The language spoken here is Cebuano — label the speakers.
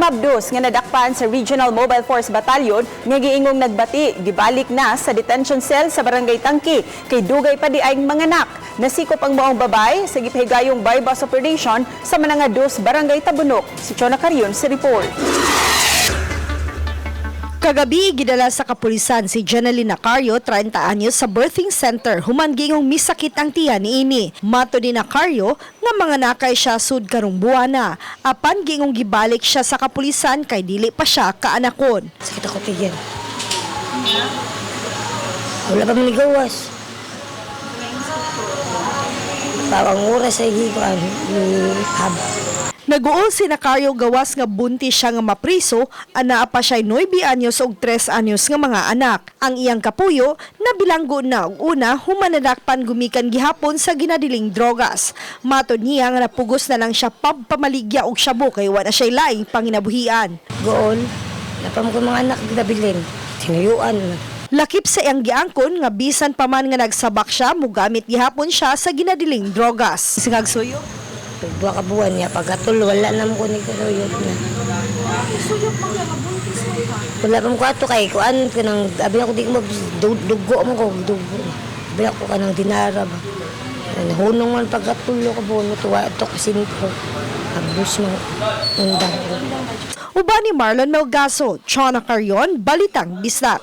Speaker 1: Mabdos nga nadakpan sa Regional Mobile Force Battalion nga giingong nagbati, gibalik na sa detention cell sa Barangay Tangki kay dugay pa diay manganak. Nasikop ang maong babae sa gipahigayong buy-bust operation sa Mananga 2, Barangay Tabunok. Si Chona Carion sa report.
Speaker 2: Kagabi, gidala sa kapulisan si Jeneline Nacario, 30 anyos, sa birthing center human gingong misakit ang tiyan niini. Matod ni Nacario nga manganakay siya sud karong buwana. Apan gingong gibalik siya sa kapulisan kay dili pa siya kaanakon.
Speaker 3: Sakit ako tiyan. Wala pa man gawas. Parang oras ay gikuan ni hab.
Speaker 2: Naguol si Nacario gawas nga buntis siya nga mapriso, anaa pa siya 9 anyos og 3 anyos nga mga anak. Ang iyang kapuyo nabilanggo na og una human nadakpan gumikan gihapon sa ginadiling drogas. Matod niya nga napugos na lang siya pagpamaligya og shabu kay wa na siya laing panginabuhian.
Speaker 3: Gool. Napam ko mga anak nabilin. Tinuyuan.
Speaker 2: Lakip sa iyang giangkon nga bisan pa man nga nagsabak siya, mugamit gihapon siya sa ginadiling drogas. Singagsuyo.
Speaker 3: Duha ka buwan niya pagkatul wala na mo ko ni kasuyot na. Wala pa mo ko ato kay kuan kanang abi ako di ko mag dugo mo ko dugo. Abi ako kanang dinara ba. Nahunong man pagkatulo ka buwan mo tuwa ito kasi nito. Abus mo. Undang.
Speaker 2: Uban ni Marlon Melgaso, Chona Carion, Balitang Bisdak.